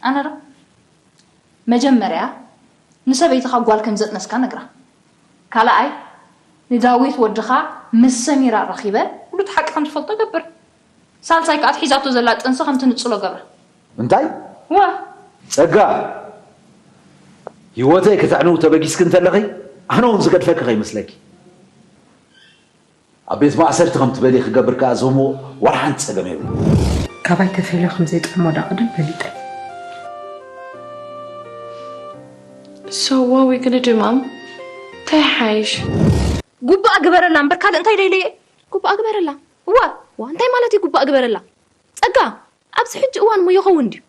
ኣነ ዶ? መጀመርያ ንሰበይትኻ ጓል ከም ዘጥነስካ ነግራ። ካልኣይ ንዳዊት ወድኻ ምስ ሰሚራ ረኺበ ኩሉ እቲ ሓቂ ከም ትፈልጦ ገብር። ሳልሳይ ከኣ እቲ ሒዛቶ ዘላ ጥንሲ ከም ትንጽሎ ገብራ። እንታይ? ዋ! ጸጋ፣ ህይወተይ ክተዕንው ተበጊስኪ እንተለኺ፣ ኣነ እውን ዝገድፈኪ ከይመስለኪ። ኣብ ቤት ማእሰርቲ ከም ትበሊ ክገብር ከኣ ዞሞ ዋላ ሓንቲ ጸገም የብሉ። ካባይ ተፈልዮ ከም ዘይጥዕሞ ዳ ቅድም ፈሊጠ። So what we gonna do, Mom? እንታይ ሓይሽ? ጉባእ ግበረላ እምበር ካልእ እንታይ ደይለየ? ጉባእ ግበረላ። እዋ፣ ዋ እንታይ ማለት እዩ ጉባእ ግበረላ? ጸጋ፣ ኣብዚ ሕጂ እዋን እሞ ይኸውን ድዩ?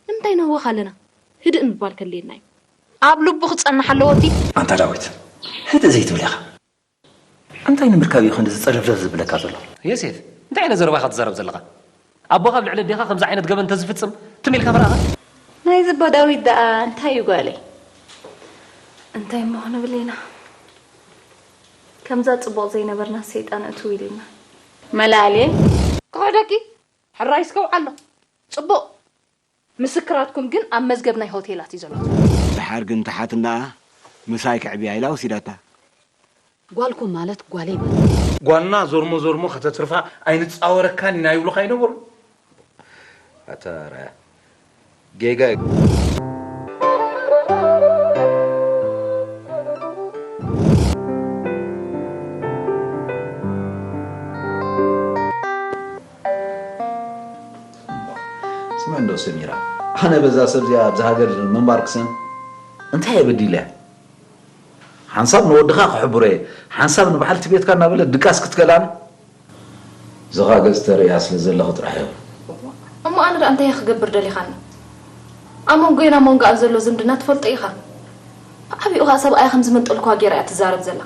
ንምንታይ ነህወኽ ኣለና? ህድእ ምባል ከድልየና እዩ። ኣብ ልቡ ክጸንሕ ኣለዎ እቲ። ኣንታ ዳዊት፣ ህድእ ዘይትብል ኢኻ። እንታይ ንምርካብ እዩ ክንዲ ዝጸለፍለፍ ዝብለካ ዘሎ? ዮሴፍ፣ እንታይ ዓይነት ዘረባ ኢኻ ትዛረብ ዘለኻ? ኣቦኻ ኣብ ልዕሊ ኣዴኻ ከምዚ ዓይነት ገበን እንተዝፍጽም ትም ኢልካ ምረኣኻ? ናይዚ ኣቦ ዳዊት ደኣ እንታይ እዩ ጓለይ? እንታይ እሞ ክንብል ኢና? ከምዛ ጽቡቕ ዘይነበርና ሰይጣን እትው ኢሉና። መላልየ። ክሕደኪ ሕራይ እስከ ውዓሎ። ጽቡቕ። ምስክራትኩም ግን ኣብ መዝገብ ናይ ሆቴላት እዩ ዘሎ። ደሓር ግን ተሓትና ምሳይ ክዕብያ ኢላ ወሲዳታ። ጓልኩም ማለት ጓለይ ማለት እዩ። ጓልና ዞርሞ ዞርሞ ከተትርፋ ኣይንጻወረካን ኢና ይብሉኻ ኣይነበሩን? ኣታ ኣርኣያ ጌጋ እዩ። ስምዕ እንዶ ሰሚራ፣ ኣነ በዛ ሰብ እዚኣ ኣብዛ ሃገር ምንባር ክሰን እንታይ እየ በዲለያ? ሓንሳብ ንወድኻ ክሕብሮ እየ፣ ሓንሳብ ንበዓልቲ ቤትካ እናበለት ድቃስ ክትከልኣኒ? እዚ ኸኣ ገጽ ተርእያ ስለ ዘለኺ ጥራሕ እየ። እሞ ኣነ ደኣ እንታይ እየ ክገብር ደሊኻኒ? ኣብ መንጎይን ኣብ መንጎኣን ዘሎ ዝምድና ትፈልጦ ኢኻ። ብዓቢኡ ኸኣ ሰብኣያ ከም ዝመንጠልኩዋ ገይራ እያ ትዛረብ ዘላ።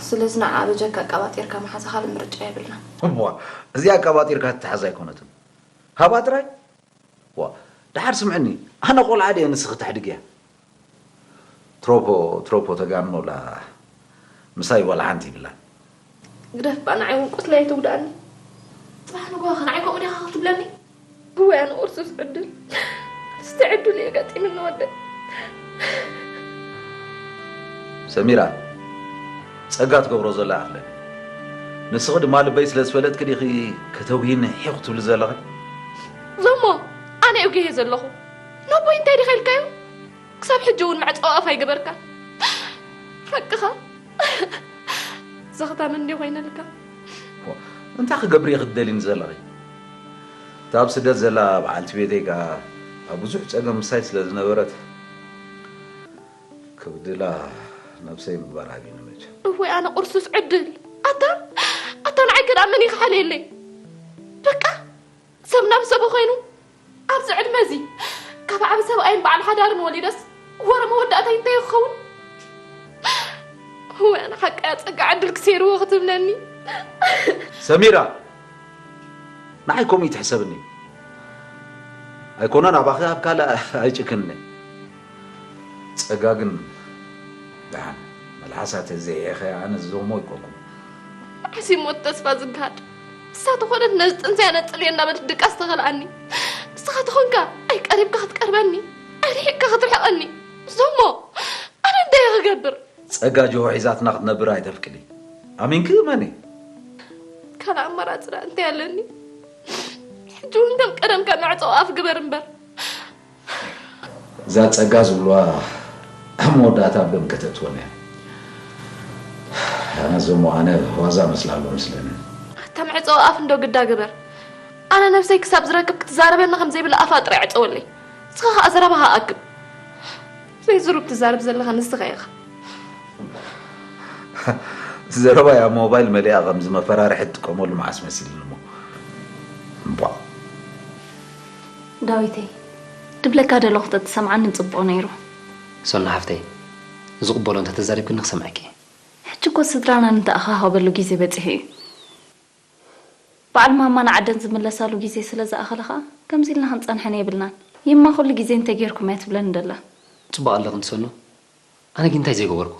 ስለዚ ንዓኣ በጃካ ኣቀባጢርካ ምሓዝ ካልእ ምርጫ የብልናን። እዋ፣ እዚኣ ኣቀባጢርካ ትትሓዝ ኣይኮነትን። ሃባ ጥራይ? ዋ፣ ደሓር ስምዕኒ፣ ኣነ ቆልዓ ድየ ንስኺ ተሕድግያ? ትሮፖ ትሮፖ ተጋንኖላ ምሳይ ዋላ ሓንቲ ይብላን። ግደፍ እባ ንዓይ እውን ቁስለይ ኣይትጉድኣኒ። ጽባሕ ንግሆ ኸ ንዓይ ከምኡ ዲኻ ክትብለኒ? እወይ ኣነ ቁርሱስ ዕድል። እስቲ ዕድል እዩ ገጢምኒ ወደይ። ሰሚራ፣ ጸጋ ትገብሮ ዘላ ኣኽለኒ። ንስኺ ድማ ልበይ ስለ ዝፈለጥኪ ዲኺ ከተውህይኒ ሒኽ ትብሊ ዘለኺ? ዞሞ፣ ኣነ እየ ውጊሀ ዘለኹ። ነቦይ እንታይ ዲኻ ኢልካዮ? ክሳብ ሕጂ እውን መዕጸዊ ኣፍ ኣይገበርካን። ሓቅኻ። ዘኽታም እንዲ ኮይነልካ። እንታይ ክገብር እየ ክትደልኒ ዘለኺ? እታ ኣብ ስደት ዘላ በዓልቲ ቤተይ ከኣ ኣብ ብዙሕ ጸገም ምሳይ ስለ ዝነበረት ክብድላ ነብሰይ ምግባር ኣብዩኒ መቸም። እወይ ኣነ ቁርሱስ ዕድል። ኣታ ኣታ ንዓይ ከ ደኣ መን እዩ ክሓልየለይ? በቃ ሰብ ናብ ሰቡ ኮይኑ ኣብዚ ዕድመ እዚ ካብ ዓቢ ሰብኣይን በዓል ሓዳርን ወሊደስ ወረ መወዳእታይ እንታይ ክኸውን? እወ ኣነ ሓቀይ ኣጸጋ ዕድል ክሴርዎ ክትብለኒ። ሰሚራ ንዓይ ከምኡ እዩ ትሕሰብኒ። ኣይኮነን ኣባኺ ኣብ ካልእ ኣይጭክንን እየ። ጸጋ ግን ደሓን መልሓሳ ተዘይዒኸያ ኣነ ዝዞሞ ኣይኮንኩን። መዓስ እዩ ሞት ተስፋ ዝገሃድ? ንሳ ተኾነት ነዚ ጥንሲ ኣነጽልዮ እናበለት ድቃስ ተኸልኣኒ። ንስኻ ተኾንካ ኣይቀሪብካ ክትቀርበኒ፣ ኣይርሒቕካ ክትርሕቐኒ። ዞሞ ኣነ እንታይ እየ ክገብር? ጸጋ ጅሆ ሒዛትና ክትነብር ኣይተፍቅዲ። ኣሚንኪ እመኒ። ካልእ ኣማራጺ ደኣ እንታይ ኣለኒ? ሕጂ እውን ከም ቀደምካ መዕጸዊ ኣፍ ግበር እምበር። እዛ ጸጋ ዝብልዋ ኣብ መወዳእታ ኣብ ደም ከተእትወን እያ። ኣነ ዞሞ ኣነ ዋዛ መስላ ኣሎ መስለኒ። ኣታ መዕጸዊ ኣፍ እንዶ ግዳ ግበር። ኣነ ነብሰይ ክሳብ ዝረክብ ክትዛረበኒ ከም ዘይብላ ኣፋ ጥራይ ዕጸወለይ። ንስኻ ኸኣ ዘረባኻ ኣክብ። ዘይዝሩብ ትዛረብ ዘለኻ ንስኻ ኢኻ። ዘረባይ ኣብ ሞባይል መሊኣ ከምዚ መፈራርሒ ትጥቀመሉ መዓስ መሲልኒ እሞ። እምቧእ። ዳዊተይ፣ ድብለካ ደለኹ ተትሰምዓኒ ጽቡቕ ነይሩ። ሶና ሓፍተይ፣ ዝቕበሎ እንተተዛሪብክኒ ክሰምዐኪ እየ። ሕጂ እኮ ስድራና ንተኣኻኸበሉ ግዜ በጺሑ እዩ። በዓል ማማ ንዓደን ዝምለሳሉ ግዜ ስለ ዝኣኸለ ኸኣ ከምዚ ኢልና ክንጸንሐን የብልናን። ይማ ኩሉ ግዜ እንታይ ጌርኩም እያ ትብለኒ ደላ። ጽቡቕ ኣለኽን ትሰኖ። ኣነ ግን እንታይ ዘይገበርኩ?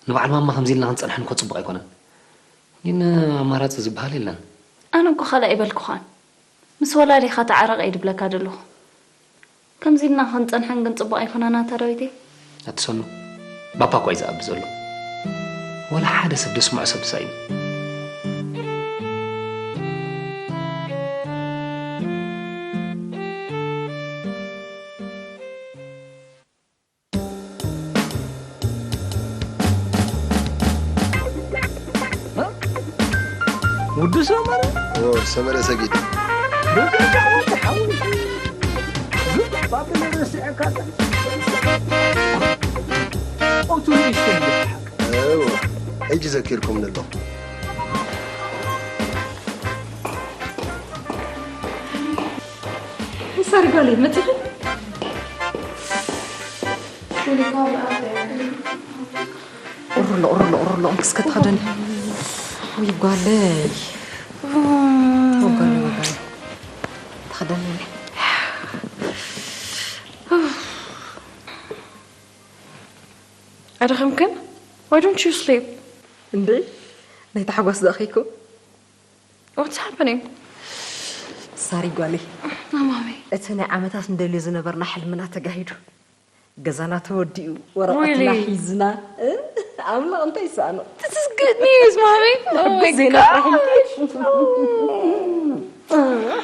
ንበዓል ማማ ከምዚ ኢልና ክንጸንሐን እኮ ጽቡቕ ኣይኮነን። ግን ኣማራጺ ዝበሃል የለን። ኣነ እኮ ካልእ ኣይበልኩኻን። ምስ ወላዲኻ ተዓረቕ እየ ድብለካ ዘለኹ። ከምዚ ኢልና ክንጸንሐን ግን ጽቡቕ ኣይኮነን ኣታ ዳዊተይ። ኣቲ ሰኑ፣ ባፓ እኳ እዩ ዝኣቢ ዘሎ። ወላ ሓደ ሰብ ደስምዖ ሰብ ተሳኢኑ። ውዱ ሰመረ ሰመረ ሰጊድ ብብርጫ ወዲ ሓውሽ ግብ ባብል ረሲዐካ ኦቱ ንእሽተይ ሕጂ ዘኪርኩም ኣለኹ ሳሪ ጓለይ መፂኺ ቁርሎ ቁርሎ ቁርሎ እንክስከ ተኸደኒ ወይ ጓለይ ወጋለይ ወጋለይ ተኸደኒ ኣደኸምክን? Why don't you sleep? እንዴ ናይ ታሕጓስ ዘእኺኩም What's happening? ሳሪ ጓለይ ማሚ እቲ ናይ ዓመታት ንደልዮ ዝነበርና ሕልምና ተጋሂዱ ገዛና ተወዲኡ ወረቐትና ሒዝና ኣምላኽ እንታይ ይሰኣኖ This is good news, mommy. Oh my god.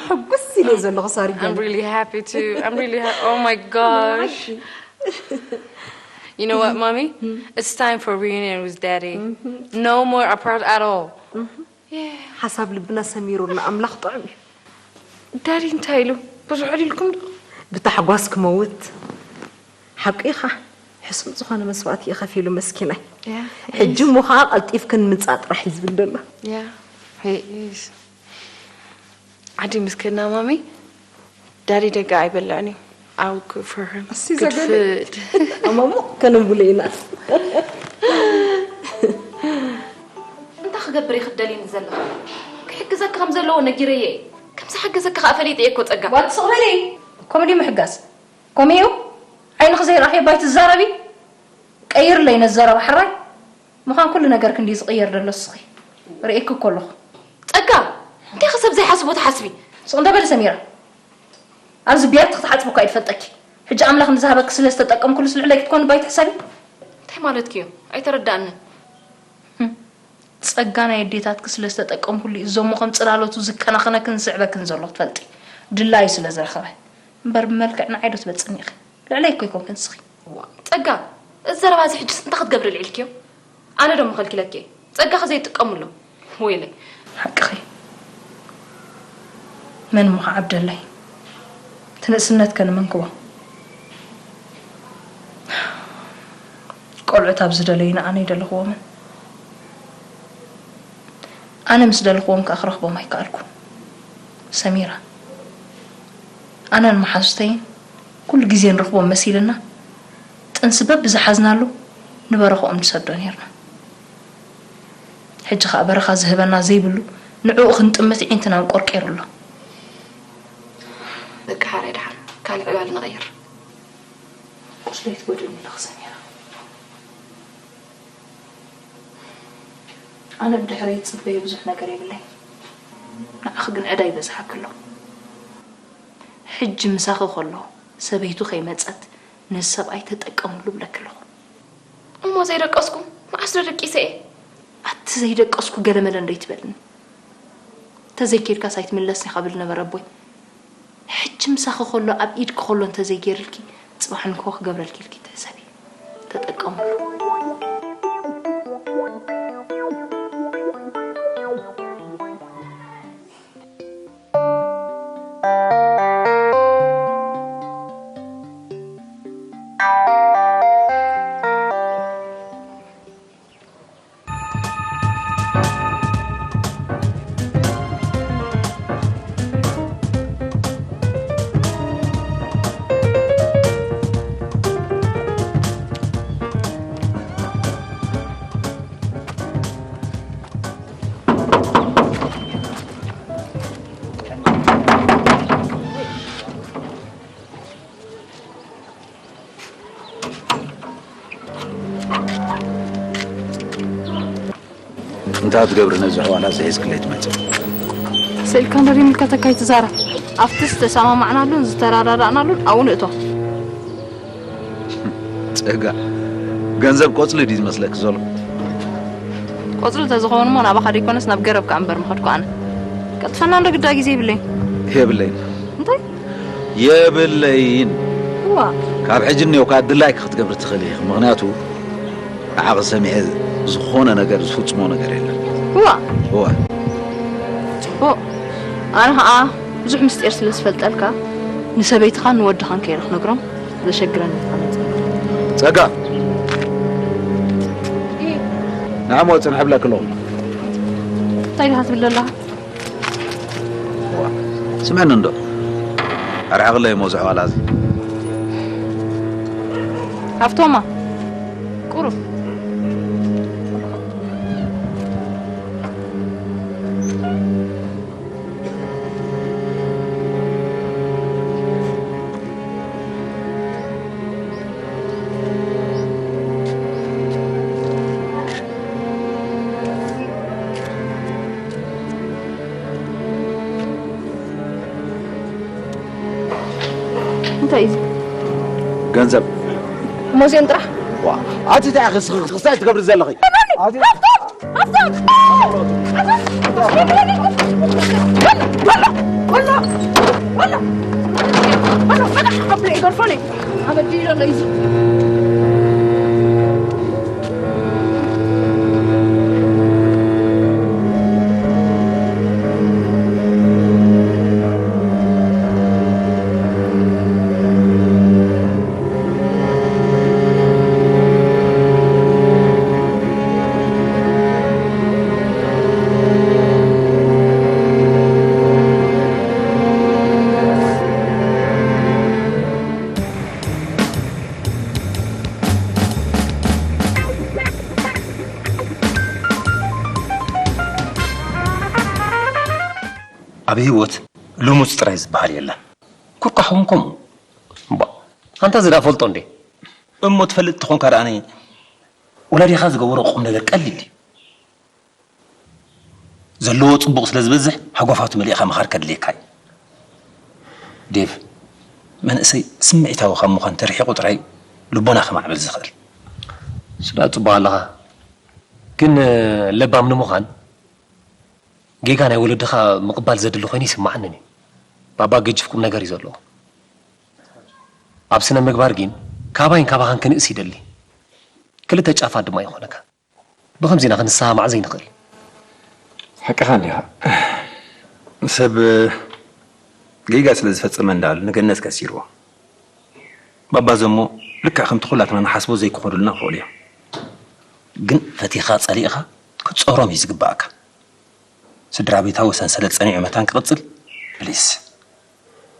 ሕጉስ ኢለ ዘለኹ ሳሪ I'm really happy too. I'm really ha- Oh my gosh. You know what, mommy? It's time for reunion with daddy. No more apart at all. Yeah. ሓሳብ ልብና ሰሚሩልና ኣምላኽ ጥዑም እዩ ዳዲ እንታይ ኢሉ? ብዙሕ ዕልልኩም ዶ? ብታሕጓስ ክመውት ሓቂኻ ሕሱም ዝኾነ መስዋእቲ እዩ ከፊሉ መስኪናይ ሕጂ እሞ ከዓ ቀልጢፍክን ምፃእ ጥራሕ እዩ ዝብል ዘሎ ዓዲ ምስ ከድና ማሚ ዳዲ ደጋ ኣይበልዕን እዩ ኣውክ ፍርህም ኣማሙ ከነንብሎ ኢና እንታይ ክገብር እየ ክትደልየኒ ዘለኻ ክሕግዘኪ ከም ዘለዎ ነጊረየ እየ ከም ዝሓገዘኪ ከዓ ፈሊጠ እየ እኮ ፀጋ ጓል ስቕ በሊ ከምኡ ድዩ ምሕጋዝ ከምኡ እዩ ዓይንኺ ዘይረኣኽዮ ባይ ትዛረቢ ቀይርለይ ነዚ ዘረባ ሕራይ ምዃን ኩሉ ነገርኪ እንድዩ ዝቕየር ዘሎ እስኺ ርእየኪ እኮ ኣለኹ ፀጋ እንታይ ከ ሰብ ዘይሓስቦ ትሓስቢ ስቕ እንተ በሊ ሰሚራ ኣብዚ ቢያቲ ክትሓፅቢ እኳ እዩ ትፈልጠኪ ሕጂ ኣምላኽ ንዝሃበኪ ስለ ዝተጠቀምኩሉስ ልዕለይ ክትኮኒ ባይ ትሕሰቢ እንታይ ማለትኪ እዩ ኣይተረዳእንን ጸጋ ናይ ኣዴታትኪ ስለ ዝተጠቀምኩሉ እዩ እዞሞ ከም ጽላሎቱ ዝከናኸነክን ዝስዕበክን ዘሎ ክትፈልጢ ድላዩ ስለ ዝረኸበ እምበር ብመልክዕ ንዓይ ዶ ትበጽኒ ኢኺ ልዕለይ እኮ ኣይኮንክን ንስኺ ጸጋ እዚ ዘረባ እዚ ሕጅስ እንታይ ክትገብሪ ኣልዒልክዮ ኣነ ዶ ምኸልኪለኪ እየ ጸጋኺ ዘይጥቀምሉ ወይለይ ሓቅኺ መን እሞ ክዓብደለይ እቲ ንእስነትከ ንመን ክቦ ቆልዑት ኣብ ዝደለዩ ንኣነይ ደለኽዎምን ኣነ ምስ ደለኽዎም ከኣ ክረኽቦም ኣይከኣልኩን ሰሚራ ኣነን መሓዙተይን ኩሉ ግዜ ንረኽቦም መሲልና ጥንሲ በብዝሓዝናሉ ንበረኽኦም ንሰዶ ኔርና ሕጂ ኸኣ በረኻ ዝህበና ዘይብሉ ንዕኡ ክንጥምት ዒንትና ኣንቆርቂሩ ኣሎ በቃ ሓራይ ደሓን ካልእ ዕላል ንቐይር ቁስለይ ትጎድእኒ ኣለኺ ሰሚራ ኣነ ብድሕረይ ዝፅበዮ ብዙሕ ነገር የብለይ ንዓኺ ግን ዕዳ ይበዝሓኪ ኣሎ ሕጂ ምሳኺ ከሎ ሰበይቱ ከይመፀት ነዚ ሰብኣይ ተጠቀምሉ እብለኪ ኣለኹ እሞ ዘይደቀስኩ መዓስ ዶ ደቂሰ እየ ኣቲ ዘይደቀስኩ ገለመለ እንዶ ይትበልኒ ተዘይኬድካስ ኣይትምለስን ኢኻ ብል ነበረ ኣቦይ ሕጂ ምሳኺ ከሎ ኣብ ኢድኪ ከሎ እንተዘይገይርልኪ ጽባሕ ንግሆ ክገብረልኪ ኢልኪ ተሕሰቢ ተጠቀምሉ እንታይ ትገብሪ ነዚ ሕዋላ እዚ ሒዝክለይ ትመፅእ ስእልካ እንድሕር ይምልከተካ ኣይትዛረብ። ኣብቲ ዝተሰማማዕናሉን ዝተረዳዳእናሉን ኣብኡ ንእቶ። ጸጋ፣ ገንዘብ ቆጽሊ ድዩ ዝመስለኪ ዘሎ? ቆጽሊ እንተዝኸውን እሞ ናባኻ ደይኮነስ ናብ ገረብ ከኣ እምበር ምኸድኩ ኣነ። ቀልጥፈና እንዶ ግዳ ግዜ ይብለይን። የብለይን። እንታይ? የብለይን። እዋ። ካብ ሕጂ እኒኦ ከኣ ድላይኪ ክትገብሪ ትኽእሊ ኢኺ። ምኽንያቱ ንዓኺ ሰሚዐ ዝኾነ ነገር ዝፍጽሞ ነገር የለን። እዋ። እዋ። ጽቡቕ። ኣነ ኸኣ ብዙሕ ምስጢር ስለ ዝፈልጠልካ ንሰበይትኻን ንወድኻን ከይረ ክነግሮም ዘሸግረኒ ተቐመጥ። ጸጋ። ንዓሞ ጽንሕ ብለኪ ኣለኹ። እንታይ ዲኻ ትብል ዘለኻ? ስምዕኒ እንዶ። ኣርሕቕለይ እሞ እዚ ዕዋላ እዚ። ሃብቶማ። ቁሩብ። እንታይ እዩ እዚ? ገንዘብ። ሞዜን ጥራሕ? ዋ፣ ኣቲ እንታይ ኢኺ ክስታይ ትገብሪ ዘለኺ? ኣቲ ሃብቶም! ሃብቶም! ኣብ ህይወት ልሙጽ ጥራይ ዝበሃል የለን። ኩርኳሕ እውን ከምኡ። እምባ፣ ኣንታ እዚ ደኣ ፈልጦ እንዴ? እሞ ትፈልጥ ተኾንካ ደኣ፣ ወላዲኻ ዝገበሮ ቁም ነገር ቀሊል እዩ። ዘለዎ ጽቡቕ ስለ ዝበዝሕ ሃጓፋቱ መሊእኻ ምኻድ ከድልየካ እዩ። ዴቭ፣ መንእሰይ ስምዒታዊ ካብ ምዃን ተርሒቑ ጥራይ ልቦና ከማዕብል ዝኽእል። እሱ ደኣ ጽቡቕ ኣለኻ፣ ግን ለባም ንምዃን ጌጋ ናይ ወለድኻ ምቕባል ዘድሊ ኮይኑ ይስምዓኒ እዩ። ባባ ገጅፍ ቁም ነገር እዩ ዘለዎ። ኣብ ስነ ምግባር ግን ካባይን ካባኻን ክንእስ ይደሊ። ክልተ ጫፋት ድማ ይኾነካ። ብኸምዚ ኢና ክንሰማማዕ ዘይንኽእል። ሓቅኻ እንዲኻ። ሰብ ጌጋ ስለ ዝፈጸመ እንዳበሉ ንገነት ከሲርዎ። ባባ ዘሞ ልክዕ ከምቲ ኩላትና ንሓስቦ ዘይክኾኑልና ክኽእሉ እዮም። ግን ፈቲኻ ጸሊእኻ ክትጾሮም እዩ ዝግባኣካ። ስድራ ቤታዊ ሰንሰለት ጸኒዑ መታን ክቕጽል ፕሊስ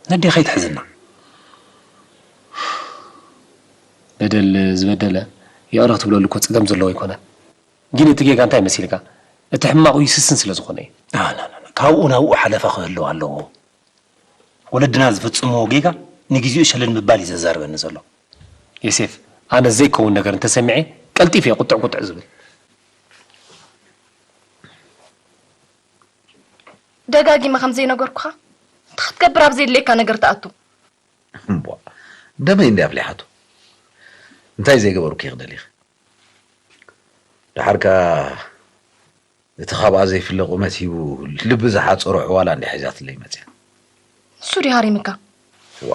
ነዴኻ ይትሕዝና። በደል ዝበደለ ይቕረ ክትብለሉ እኮ ጸገም ዘለዎ ኣይኮነን። ግን እቲ ጌጋ እንታይ መሲልካ? እቲ ሕማቑ ይስስን ስለ ዝኾነ እዩ። ና፣ ና፣ ና፣ ና። ካብኡ ናብኡ ሓለፋ ክህልዎ ኣለዎ። ወለድና ዝፍጽምዎ ጌጋ ንግዜኡ ሸለል ምባል እዩ ዘዛርበኒ ዘሎ። ዮሴፍ፣ ኣነ ዘይከውን ነገር እንተሰሚዐ ቀልጢፈ እየ ቁጥዕ ቁጥዕ ዝብል። ደጋጊመ ከም ዘይነገርኩኻ እንታይ ክትገብር ኣብ ዘድልየካ ነገር ትኣቱ? እምቧ፣ ደመይ እንድያ ኣፍሊሓቶ። እንታይ ዘይገበርኩ ክደሊኺ? ደሓር ከኣ እቲ ካብኣ ዘይፍለ ቁመት ሂቡ ልቢ ዝሓጸሮ ዕዋላ እንድያ ሒዛትለይ መጽያ። እሱ ድዩ ሃሪምካ? ዋ፣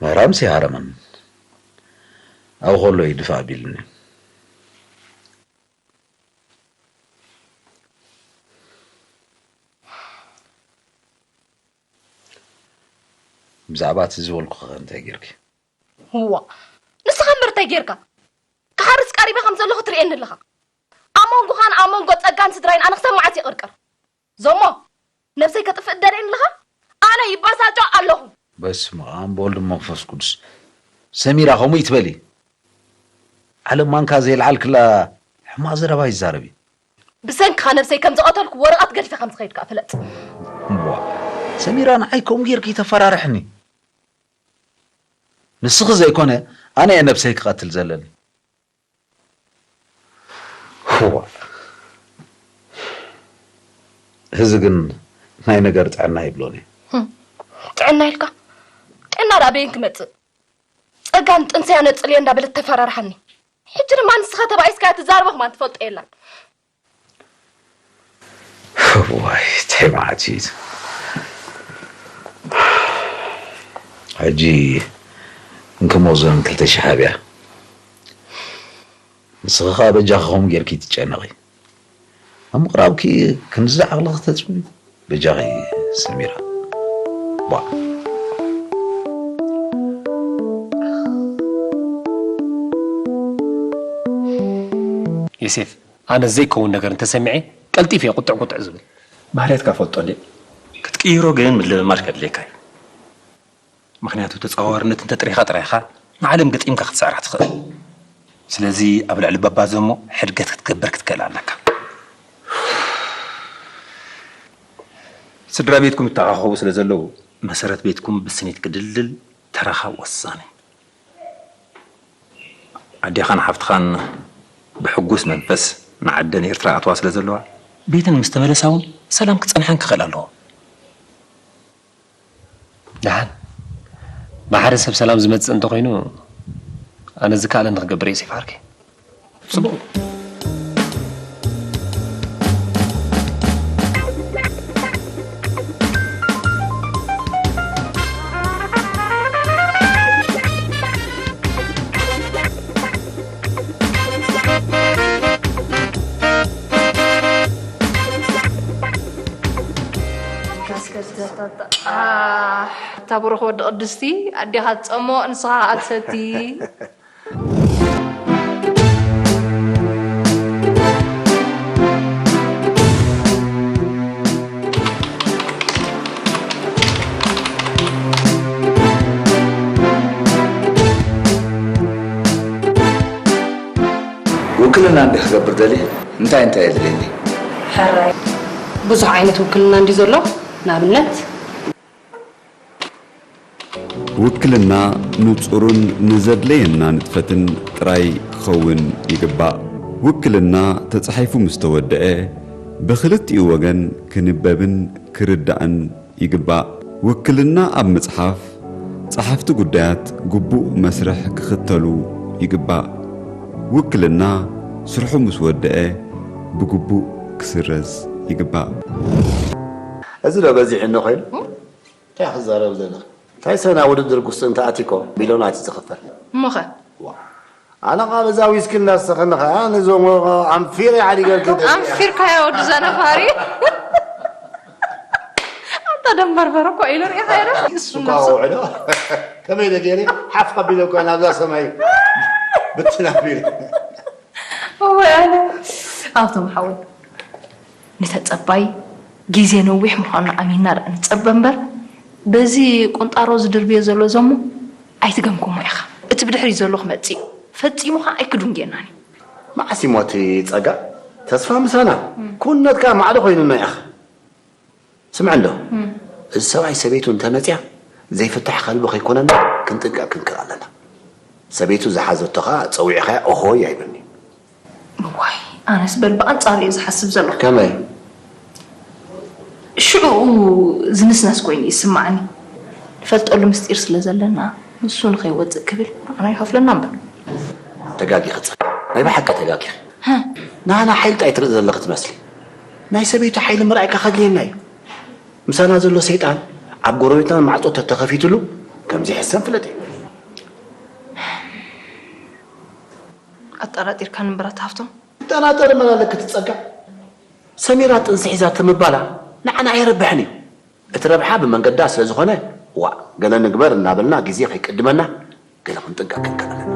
ምህራምስ ይሃረመን። ኣብኡ ከሎ እዩ ድፋእ ኣቢሉኒ። ብዛዕባ እቲ ዝበልኩ ኸ እንታይ ጌርኪ? እዋ፣ ንስኻ እምበር እንታይ ጌርካ? ክሓርስ ቀሪበ ከም ዘለኹ ትርእየኒ ኣለኻ። ኣብ መንጎኻን ኣብ መንጎ ጸጋን ስድራይን ኣነ ክሰማዓስ ይቕርቅር። ዞሞ፣ ነብሰይ ከጥፍእ ትደልየኒ ኣለኻ? ኣነ ይባሳጮ ኣለኹ። በስመ ኣብ ወወልድ ወመንፈስ ቅዱስ። ሰሚራ፣ ከምኡ ይትበሊ። ዓለም ማንካ ዘየልዓልክላ ሕማቕ ዘረባ ይዛረብ እዩ። ብሰንክኻ ነብሰይ ከም ዝቐተልኩ ወረቐት ገዲፈ ከም ዝኸይድ ከኣ ፍለጥ። እምቧ፣ ሰሚራ፣ ንዓይ ከምኡ ጌርኪ ተፈራርሕኒ። ንስኺ ዘይኮነ ኣነ እየ ነብሰይ ክቐትል ዘለኒ። እዋ፣ እዚ ግን ናይ ነገር ጥዕና ይብሎን እዩ። ጥዕና ኢልካ? ጥዕና ደኣ በየን ክመጽእ? ጸጋን ጥንሰያ ነጽልየ እንዳበለት ተፈራርሓኒ። ሕጂ ድማ ንስኻ ተባኢስካ ትዛረቦ ከማን ትፈልጦ የላን። ዋይ እንታይ መዓት እዩ። ሕጂ እንከ መውዘን ክልተ ሽሕ ሃብያ። ንስኺ ኸኣ በጃኺ ከምኡ ጌርኪ ትጨነቒ። ኣብ ምቕራብኪ ክንድዚ ዓቕሊ ክተጽቢ በጃኺ ሰሚራ። ቧዕ። ዮሴፍ፣ ኣነ ዘይከውን ነገር እንተሰሚዐ ቀልጢፈ እየ ቁጥዕ ቁጥዕ ዝብል። ባህርያትካ እፈልጦ እንድየ። ክትቅይሮ ግን ምልምማድ ከድልየካ እዩ። ምኽንያቱ ተጻዋርነት እንተጥሪኻ ጥራይ ኢኻ ንዓለም ገጢምካ ክትስዕራ ትኽእል። ስለዚ ኣብ ልዕሊ ባባ ዘሞ ሕድገት ክትገብር ክትክእል ኣለካ። ስድራ ቤትኩም ይተኻኸቡ ስለ ዘለዉ መሰረት ቤትኩም ብስኒት ክድልድል ተራኻ ወሳኒ። ኣዴኻን ሓፍትኻን ብሕጉስ መንፈስ ንዓደን ኤርትራ ይኣትዋ ስለ ዘለዋ ቤተን ምስ ተመለሳ እውን ሰላም ክጸንሐን ክኽእል ኣለዎ። ደሓን ብሓደ ሰብ ሰላም ዝመጽእ እንተኾይኑ ኣነ ዝከኣለኒ ክገብር እየ ዮሴፍ ዓርከይ። ጽቡቕ። ኣታ ብሩኽ ወዲ ቅድስቲ ኣዴኻ ትጸሞ ንስኻ ከኣ ትሰቲ። ውክልና እንዲ ክገብር ደልየ እንታይ እንታይ የድልየኒ? ሕራይ ብዙሕ ዓይነት ውክልና እንዲ ዘሎ ንኣብነት ውክልና ንጹሩን ንዘድለየና ንጥፈትን ጥራይ ክኸውን ይግባእ። ውክልና ተጻሒፉ ምስ ተወደአ፣ ብኽልቲኡ ወገን ክንበብን ክርዳእን ይግባእ። ውክልና ኣብ ምጽሓፍ፣ ጸሓፍቲ ጉዳያት ግቡእ መስርሕ ክኽተሉ ይግባእ። ውክልና ስርሑ ምስ ወደአ፣ ብግቡእ ክስረዝ ይግባእ። እዚ ዶ በዚሕኒ ኮይኑ? እንታይ ክዛረብ ዘለኺ? እንታይ ሰና ውድድር ጉስጢ እንተ ኣቲኮ ሚልዮናት እዩ ዝኽፈል። እሞኸ? ኣነ ኸዓ በዛ ዊስኪ እናስተኸኒ ኸዓ ነዞም ኣንፊረ ሓዲገልኪ። ኣንፊርካዮ ወዲ ዘነፋሪ። ኣንታ ደም በርበረ እኮ ኢሉ ርኢኻዮ ዶ? እሱ እኳ ውዕሎ ከመይ ኢለ ገይረ ሓፍ ኣቢለ እኳ ናብዛ ሰማይ ብትን ኣቢለ። እወ ኣነ ሃብቶም ሓወይ ንተጸባይ ግዜ ነዊሕ ምዃኑ ኣሚንና ደኣ ንጸበ እምበር በዚ ቁንጣሮ ዝድርብዮ ዘሎ ዘሞ ኣይትገምግሞ ኢኻ። እቲ ብድሕሪት ዘሎ ክመጽእ እዩ። ፈጺሙ ኸኣ ኣይክድንጉየናን እዩ። መዓስ እሞ እቲ ጸጋ ተስፋ ምሳና ክውንነት ከኣ ማዕዶ ኮይኑና ኢኻ። ስምዒ እንዶ እዚ ሰብኣይ ሰበይቱ እንተመጽያ ዘይፍታሕ ከልቢ ከይኮነና ክንጥንቀቕ ክንክእል ኣለና። ሰበይቱ ዝሓዘቶ ከኣ ጸዊዕኻያ ኦሆይ ኣይብልን'ዩ። እዋይ ኣነስ በል ብኣንጻሩ እየ ዝሓስብ ዘለኹ። ከመይ? ሽዑኡ ዝንስነስ ኮይኑ ይስምዓኒ። ንፈልጠሉ ምስጢር ስለ ዘለና ንሱ ንኸይወጽእ ክብል ንዓና ይኸፍለና እምበር። ተጋጊኺ ጸጋ፣ ናይ ብሓቂ ተጋጊኺ። ናህና ሓይሊ ጥራይ ትርኢ ዘለኺ ትመስሊ። ናይ ሰበይቱ ሓይሊ ምርኣይ ከ ከድልየና እዩ። ምሳና ዘሎ ሰይጣን ኣብ ጎረቤትናን ማዕጾ ተተኸፊትሉ ከም ዘይሕሰን ፍለጢ። ኣጠራጢርካኒ እምበር ኣታ ሃብቶም። ትጠራጠሪ መላለኪ ትጸጋ። ሰሚራ ጥንሲ ሒዛቶ ምባላ ንዓና ኣየረብሕን እዩ። እቲ ረብሓ ብመንገዳ ስለ ዝኾነ ዋእ ገለ ንግበር እናበልና ግዜ ከይቅድመና ገለ ክንጥንቀቅ ክንክእል ኣለና።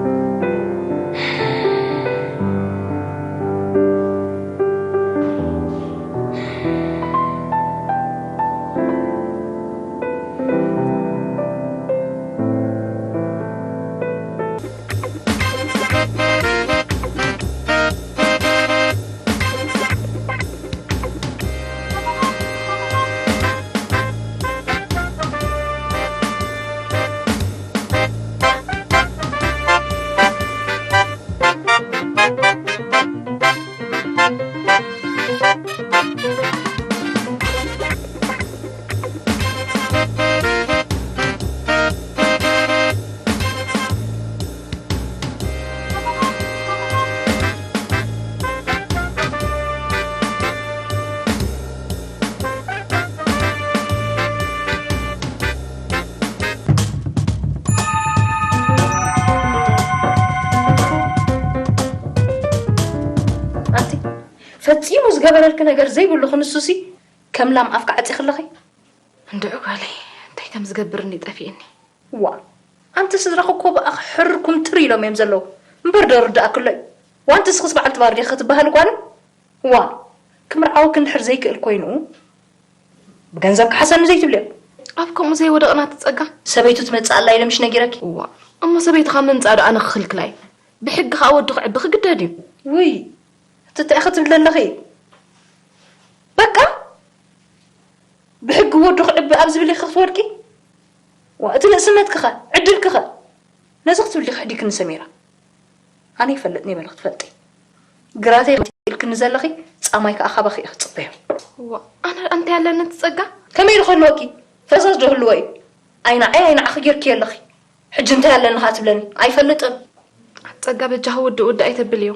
ፈጺሙ ዝገበረልኪ ነገር ዘይብሉ ክንሱሲ ከም ላም ኣፍካ ዓጺኽለኺ። እንድዑ ጓለይ እንታይ ከም ዝገብርኒ ጠፊእኒ። ዋ ኣንቲ ስድራኺ እኮ ብኣኺ ሕርኩም ጥር ኢሎም እዮም ዘለዉ እምበር ዶ ርዳእክሎ እዩ። ዋ ኣንቲ ስኽስ በዓልቲ ባር ዲኺ ክትበሃሊ ጓል ዋ ክምርዓወኪ እንድሕር ዘይክእል ኮይኑ ብገንዘብ ክሓሰኒ ዘይትብልዮ። ኣብ ከምኡ ዘይወደቕና ትጸጋ። ሰበይቱ ትመጽእ ኣላ ኢለ ምሽ ነጊረኪ። ዋ እሞ ሰበይትኻ ምምጻእ ዶ ኣነ ክኽልክላ እዩ? ብሕጊ ኸኣ ወዲ ክዕቢ ክግደድ እዩ። ውይ እቲ እንታይ ኢኺ ትብሊ ኣለኺ? በቃ ብሕጊ ወዱ ክዕቢ ኣብ ዝብል ኢኺ ክትወድቂ? ዋ እቲ ንእስነትኪኸ ዕድልኪኸ ነዚ ክትብሊ ከሕዲክኒ ሰሚራ። ኣነ ይፈልጥ ነበረ ክትፈልጢ። ግራተይ ኢልክኒ ዘለኺ ጻማይ ከኣ ካባኺ እየ ክጽበዮ። ዋ ኣነ እንታይ ኣለኒ እቲ ጸጋ? ከመይ ኢሉ ክህልወኪ? ፈሳስ ዶ ህልዎ እዩ? ኣይ ንዓይ ኣይ ንዓኺ ጌርክዮ ኣለኺ። ሕጂ እንታይ ኣለኒ ከኣ ትብለኒ? ኣይፈልጥን። ጸጋ በጃኺ ውድእ ውድእ ኣይተብልዮ።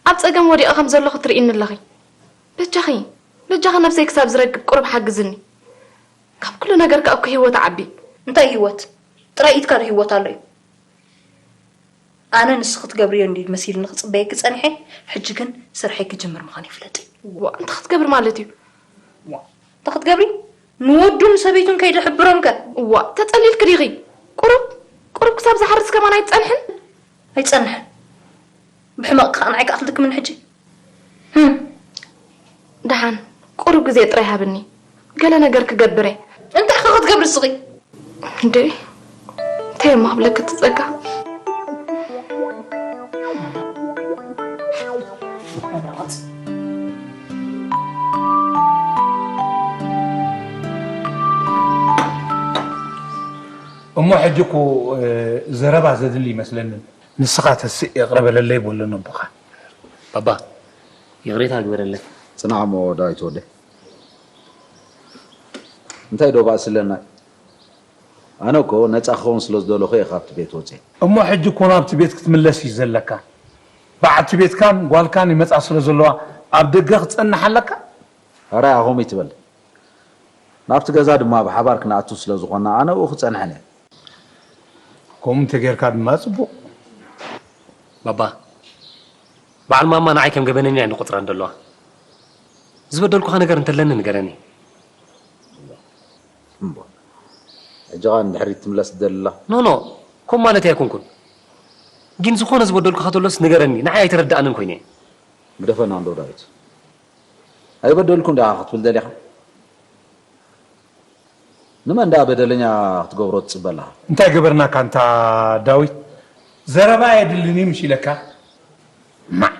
ኣብ ጸገም ወዲቐ ከም ዘለኹ ትርእይኒ ኣለኺ። በጃኺ በጃኺ ነብሰይ ክሳብ ዝረክብ ቁሩብ ሓግዝኒ። ካብ ኩሉ ነገር ከኣ እኮ ህይወት ዓቢ። እንታይ ህይወት? ጥራይ ኢድካ ዶ ህይወት ኣሎ እዩ? ኣነ ንስኺ ክትገብርዮ እንድዩ መሲልኒ ክጽበየኪ ጸኒሐ፣ ሕጂ ግን ስርሐይ ክጅምር ምዃነይ ፍለጢ። ዋእ እንታይ ክትገብሪ ማለት እዩ? እንታይ ክትገብሪ? ንወዱን ንሰበይቱን ከይደሕብሮም ከ? ዋእ ተጸሊልኪ ዲኺ? ቁሩብ ቁሩብ ክሳብ ዝሓርስ ከማን ኣይትጸንሕን? ኣይጸንሕን። ብሕመቕኪ ከኣ ንዓይ ከኣ ክትልክምኒ ሕጂ? ህም። ደሓን ቁሩብ ግዜ ጥራይ ሃብኒ። ገለ ነገር ክገብር እየ። እንታይ ኢኺ ክትገብሪ ንስኺ? እንዴ እንታይ እሞ ክብለኪ እቲ ጸጋ? እሞ ሕጂ እኮ ዘረባ ዘድሊ ይመስለኒ። ንስኻ ተስእ ይቕረ በለለይ በሎ ነቦኻ። ባባ ይቕሬታ ግበረለይ። ጽናዕ እሞ ዳዊት ወደይ። እንታይ ዶ ባእሲ ኣለና? ኣነ እኮ ነጻ ክኸውን ስለ ዝደለኹ እየ ካብቲ ቤት ወጽየ። እሞ ሕጂ እኮ ናብቲ ቤት ክትምለስ እዩ ዘለካ። በዓልቲ ቤትካን ጓልካን ይመጻ ስለ ዘለዋ ኣብ ደገ ክትጸንሕ ኣለካ። ሕራይ ኣኹም ይትበል። ናብቲ ገዛ ድማ ብሓባር ክንኣቱ ስለ ዝኾንና ኣነ ኣብኡ ክጸንሕን እየ። ከምኡ እንተ ጌርካ ድማ ጽቡቕ። ባባ፣ በዓል ማማ ንዓይ ከም ገበነኛ እያ እንድቑጽራኒ ደለዋ። ዝበደልኩኻ ነገር እንተለኒ ንገረኒ። እምቧ፣ ሕጂ ኸኣ ንድሕሪት ትምለስ ትደሊ ኣላ? ኖኖ፣ ከምኡ ማለተይ ኣይኮንኩን። ግን ዝኾነ ዝበደልኩኻ ተሎስ ንገረኒ፣ ንዓይ ኣይተረድኣንን ኮይነ እየ። ግደፈና እንዶ ዳዊት። ኣይበደልኩን ዲኻ ክትብል ደሊኻ? ንመን ደኣ በደለኛ ክትገብሮ ትጽበ ኣለኻ? እንታይ ገበርናካ ኣንታ ዳዊት? ዘረባ ኣየድልን እዩ ምሽ ኢለካ? ማዕ!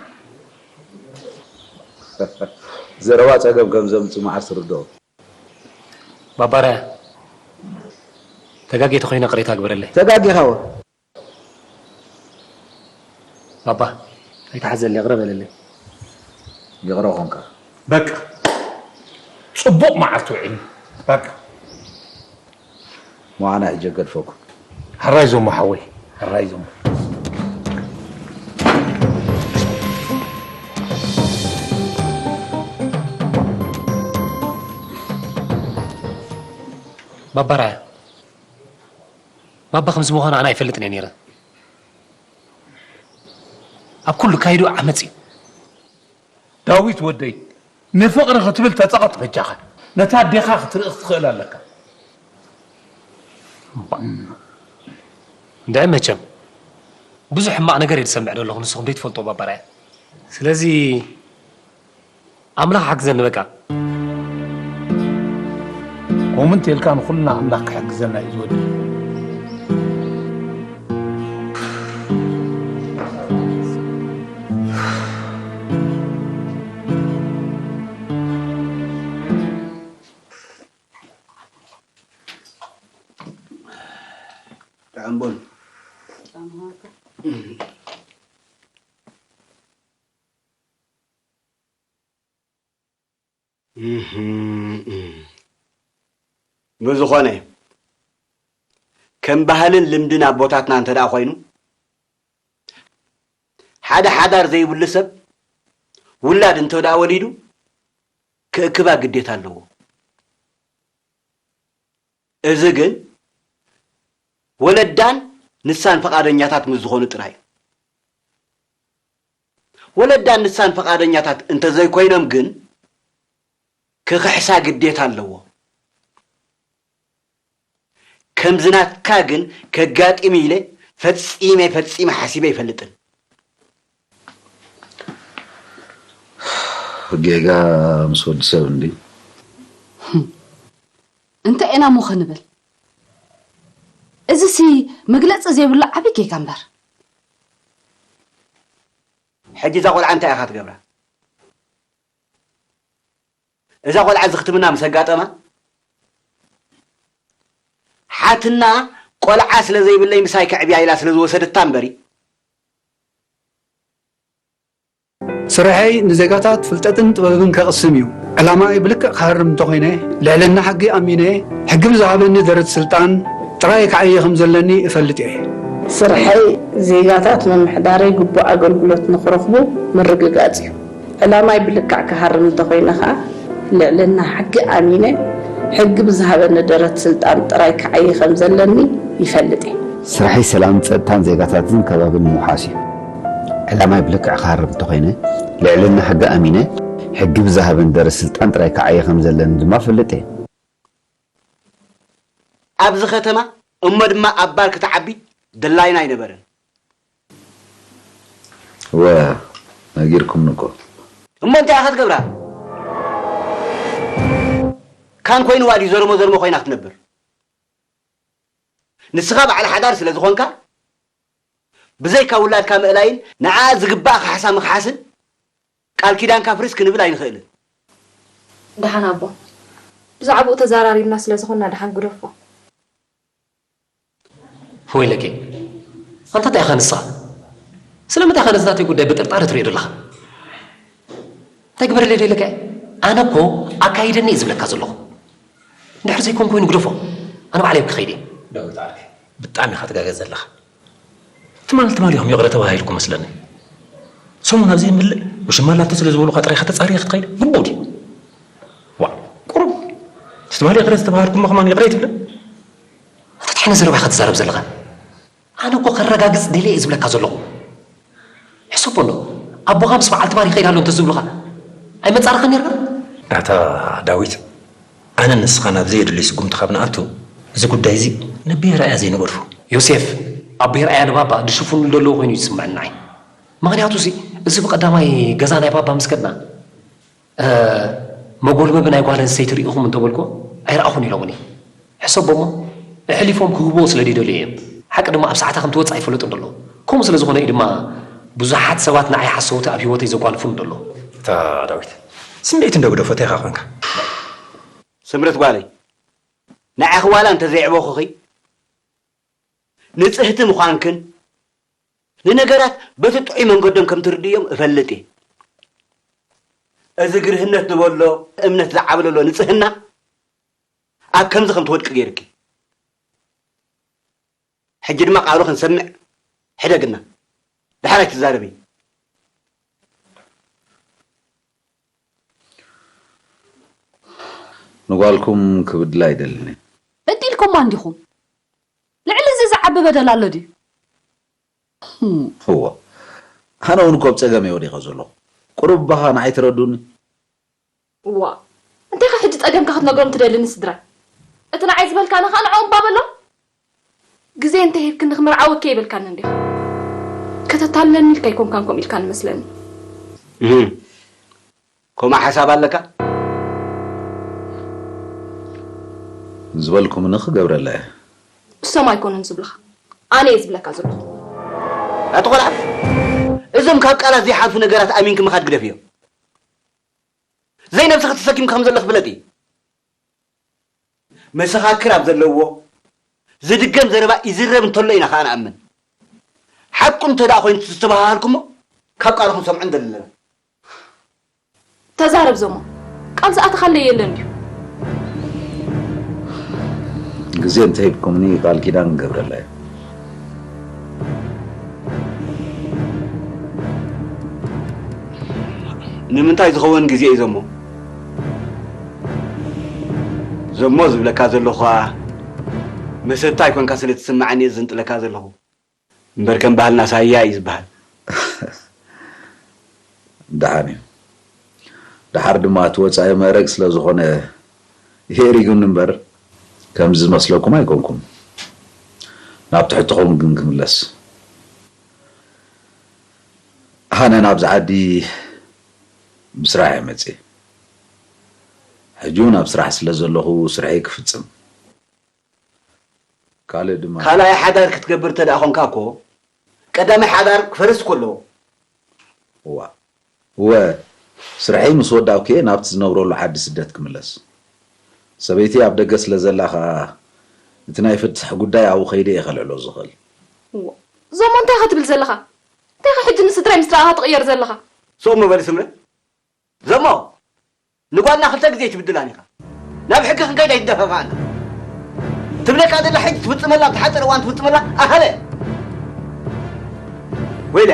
ዘረባ ጸገም ከም ዘምጽእ መዓስ ትርድኦ? ባባራያ ተጋጌ ተኾይነ ቅሬታ ግበረለይ። ተጋጌኻዎ። ባባ ኣይትሓዘለይ ይቕረ በለለይ። ይቕረ ኾንካ። በቃ ጽቡቕ መዓልቲ ውዒልና በቃ። እሞ ኣነ ሕጂ ገድፈኩም። ሕራይ ዞሞ ሓወይ ሕራይ ዞሞ። ባባ ራያ ባባ ከምዚ ምዃኑ ኣነ ኣይፈልጥን እየ ነይረ። ኣብ ኩሉ ካይዱ ዓመጽ እዩ። ዳዊት ወደይ ንፍቕሪ ክትብል ተጸቐጥ በጃኻ። ነታ ኣዴኻ ክትርኢ ክትኽእል ኣለካ። እንድዒ መቸም ብዙሕ ሕማቕ ነገር እየ ዝሰምዕ ዘለኹ ንስኹም ዘይትፈልጥዎ ባባራያ። ስለዚ ኣምላኽ ሓግዘኒ በቃ። ኮመንት ኢልካ ንኹልና ኣምላኽ ክሕግዘና እዩ ዝወዲ። ጥዕምቡን ብዝኾነ ከም ባህልን ልምድን ኣቦታትና እንተ ደኣ ኮይኑ ሓደ ሓዳር ዘይብሉ ሰብ ውላድ እንተ ደኣ ወሊዱ ክእክባ ግዴታ ኣለዎ። እዚ ግን ወለዳን ንሳን ፍቓደኛታት ምስ ዝኾኑ ጥራይ እዩ። ወለዳን ንሳን ፈቓደኛታት እንተዘይኮይኖም ግን ክኽሕሳ ግዴታ ኣለዎ። ከምዚ ናትካ ግን ከጋጢም ኢለ ፈጺመ ፈጺመ ሓሲበ ኣይፈልጥን። ጌጋ ምስ ወዲ ሰብ እንዲ እንታይ ኢና እሞ ክንብል? እዚሲ መግለጺ ዘይብሉ ዓቢ ጌጋ እምበር። ሕጂ እዛ ቆልዓ እንታይ ኢኻ ትገብራ? እዛ ቆልዓ እዚ ክትምና ምስ ኣጋጠማ ሓትና ቆልዓ ስለ ዘይብለይ ምሳይ ከዕብያ ኢላ ስለ ዝወሰደታ እምበሪ ስርሐይ ንዜጋታት ፍልጠትን ጥበብን ከቕስም እዩ። ዕላማይ ብልክዕ ክሃርም እንተኾይነ፣ ልዕልና ሕጊ ኣሚነ፣ ሕጊ ብዝሃበኒ ደረት ስልጣን ጥራይ ክዓዪ ከም ዘለኒ እፈልጥ እየ። ስርሐይ ዜጋታት ምምሕዳረይ ግቡእ ኣገልግሎት ንኽረኽቡ ምርግጋጽ እዩ። ዕላማይ ብልክዕ ክሃርም እንተኾይነ ኸኣ፣ ልዕልና ሕጊ ኣሚነ፣ ሕጊ ብዝሃበኒ ደረት ስልጣን ጥራይ ክዓዪ ከም ዘለኒ ይፈልጥ እየ። ስርሐይ ሰላምን ጸጥታን ዜጋታትን ከባብን ምውሓስ እዩ። ዕላማይ ብልክዕ ክሃርም እንተኾይነ፣ ልዕልና ሕጊ ኣሚነ፣ ሕጊ ብዝሃበኒ ደረት ስልጣን ጥራይ ክዓዪ ከም ዘለኒ ድማ እፈልጥ እየ። ኣብዚ ከተማ እሞ ድማ ኣብ ባር ክትዓቢ ድላይና ኣይነበረን። እወ ነጊርኩምኒ እኮ። እሞ እንታይ ኢኻ ትገብራ? ካን ኮይንዋ ድዩ ዘርሞ ዘርሞ ኮይና ክትነብር? ንስኻ በዓል ሓዳር ስለ ዝኾንካ ብዘይካ ውላድካ ምእላይን ንዓኣ ዝግባእ ካሕሳ ምኽሓስን ቃል ኪዳንካ ኣፍርስ ክንብል ኣይንኽእልን። ደሓን ኣቦ፣ ብዛዕባኡ ተዘራሪብና ስለ ዝኾንና ደሓን ግደፎ። ወይለኪ ኣንታ እንታይ ኢኻ ንስኻ? ስለምንታይ ኢኻ ነዚ ናተይ ጉዳይ ብጥርጣረ ትሪኦ ዘለኻ? እንታይ ግበረለይ ዶ ኢለካ እየ? ኣነ እኮ ኣካይደኒ እየ ዝብለካ ዘለኹ። እንድሕር ዘይኮን ኮይኑ ግደፎ። ኣነ ባዕለይ ክኸይድ እየ። ዳዊት ዓርከይ፣ ብጣዕሚ ኢኻ ትጋገ ዘለኻ። ትማል ትማል ኢኹም ይቕረ ተባሂልኩም መስለኒ። ሰሙን ኣብዚ ምልእ ውሽማ ኣላቶ ስለ ዝበሉኻ ጥራይ ኢኻ ተጻርየ ክትኸይድ ግቡእ ድዩ? ዋእ፣ ቁሩብ ትማል ይቕረ ዝተባሃልኩሞ ከማን ይቕረ ኣይትብልን? ኣታ ትሕነ ዘረባ ኢኻ ትዛረብ ዘለኻ። ኣነ እኮ ከረጋግጽ ደልየ እየ ዝብለካ ዘለኹ። ሕሰቦ ኣሎ። ኣቦኻ ምስ በዓልቲ ባር ይኸይድ ኣሎ እንተዝብሉኻ ኣይመጻረኻን ነርካ? ኣታ ዳዊት፣ ኣነን ንስኻን ኣብ ዘየድልይ ስጉምቲ ካብ ንኣቱ፣ እዚ ጉዳይ እዚ ነቢሄ ርኣያ ዘይንገድፎ። ዮሴፍ፣ ኣቢሄ ርኣያ ንባባ ድሽፍንሉ ደለዉ ኮይኑ እዩ ዝስምዐኒ ንዓይ። ምኽንያቱሲ እዚ ብቐዳማይ ገዛ ናይ ባባ ምስ ከድና፣ መጎልበቢ ናይ ጓል ኣንስተይቲ ርኢኹም እንተበልኩዎ ኣይረኣኹን ኢሎምኒ። ሕሰቦሞ፣ ኣሕሊፎም ክህብዎ ስለ ደይደልዩ እዮም። ሓቂ ድማ ኣብ ሰዓታ ከም ትወጽእ ኣይፈለጡን ደለዉ። ከምኡ ስለ ዝኾነ እዩ ድማ ብዙሓት ሰባት ንዓይ ሓሰውቲ ኣብ ህይወተይ ዘጓንፉኒ ደለዉ። እታ ዳዊት፣ ስምዒት እንዶ ግደፎ፣ እንታይ ኢኻ ኮንካ? ስምረት ጓለይ፣ ንዓኺ ዋላ እንተዘይዕበኹኺ፣ ንጽህቲ ምዃንክን ንነገራት በቲ ጥዑይ መንገዶም ከም ትርድእዮም እፈልጥ እየ። እዚ ግርህነት ዝበሎ እምነት ዝዓብለሎ ንጽህና ኣብ ከምዚ ከም ትወድቂ ገይርኪ። ሕጂ ድማ ቃሉ ክንሰምዕ ሕደግና። ደሓር ኣይትዛረቢ። ንጓልኩም ክብድላ ኣይደልን እየ። በዲልኩማ እንዲኹም። ልዕሊ እዚ ዝዓቢ በደል ኣሎ ድዩ? እወ፣ ኣነ እውን እኮ ኣብ ጸገም እየ ወዲቐ ዘለኹ። ቁሩብ እባ ንዓይ ትረድኡኒ። እዋ፣ እንታይ ከ ሕጂ ጸገምካ ክትነግሮም ትደሊ ንስድራይ? እቲ ንዓይ ዝበልካኒ ከኣ ንዕኦም እባ በሎም። ግዜ እንተ ሂብክኒ ክምርዓወኪ እየ ይበልካኒ እንዲኻ። ከተታልለኒ ኢልካ ኣይኮንካን ከምኡ ኢልካኒ መስለኒ። እህ፣ ከምኡ ሓሳብ ኣለካ? ዝበልኩምኒ ክገብረላ እየ። እሶም ኣይኮኑን ዝብሉኻ፣ ኣነ እየ ዝብለካ ዘለኹ። ኣቲ ቆልዓ፣ እዞም ካብ ቃላት ዘይሓልፉ ነገራት ኣሚንኪ ምኻድ ግደፍዮ። ዘይነብስኺ ተሰኪምኪ ከም ዘለኺ ፍለጢ። መሰኻክር ኣብ ዘለዎ ዝድገም ዘረባ ይዝረብ እንተሎ ኢና ኸኣ ንኣምን። ሓቁ እንተ ደኣ ኮይኑ ዝተበሃሃልኩሞ ካብ ቃልኹም ሰምዑ ንደሊ ኣለና። ተዛረብ ዞሞ፣ ቃል ዝኣተኻለይ የለን ድዩ? ግዜ እንተሂብኩምኒ ቃል ኪዳን ክገብረላ እየ። ንምንታይ ዝኸውን ግዜ እዩ ዞሞ? ዞሞ ዝብለካ ዘለኹ ኸኣ መሰታ ኣይኮንካ ስለ ትስምዓኒ እየ ዝዝንጥለካ ዘለኹ። እምበር ከም ባህልና ሳያ እዩ ዝበሃል። ደሓን እዩ። ደሓር ድማ እቲ ወጻኢ መረግ ስለ ዝኾነ የእሪጉኒ እምበር፣ ከምዚ ዝመስለኩም ኣይኮንኩም። ናብ ትሕትኹም ግን ክምለስ። ኣነ ናብዚ ዓዲ ብስራሕ እየ መጽየ። ሕጂ እውን ኣብ ስራሕ ስለ ዘለኹ ስርሐይ ክፍጽም። ካልእ ድማ ካልኣይ ሓዳር ክትገብር እንተ ደኣ ኾንካ እኮ፣ ቀዳማይ ሓዳር ክፈርስ እኮ ኣለዎ። እዋ። እወ፣ ስርሐይ ምስ ወዳእኩ እየ ናብቲ ዝነብረሉ ዓዲ ስደት ክምለስ። ሰበይቲ ኣብ ደገ ስለ ዘላ ኸኣ፣ እቲ ናይ ፍትሕ ጉዳይ ኣብኡ ከይደ እየ ከልዕሎ ዝኽእል። እዋ። ዞሞ እንታይ ኢኻ ትብል ዘለኻ? እንታይ ኢኻ ሕጂ ንስድራይ ምስ ረኣኻ ትቕየር ዘለኻ? ስቕ እሞ በሊ ስምረት። ዞሞ፣ ንጓልና ክልተ ግዜ ኣይትብድላን ኢኻ። ናብ ሕጊ ክንከይድ ኣይትደፋፍኣና። ትብለካ ዘላ ሕጂ ትፍጽመላ፣ ኣብ ዝሓጸረ እዋን ትፍጽመላ፣ ኣኸለ። ወይለ፣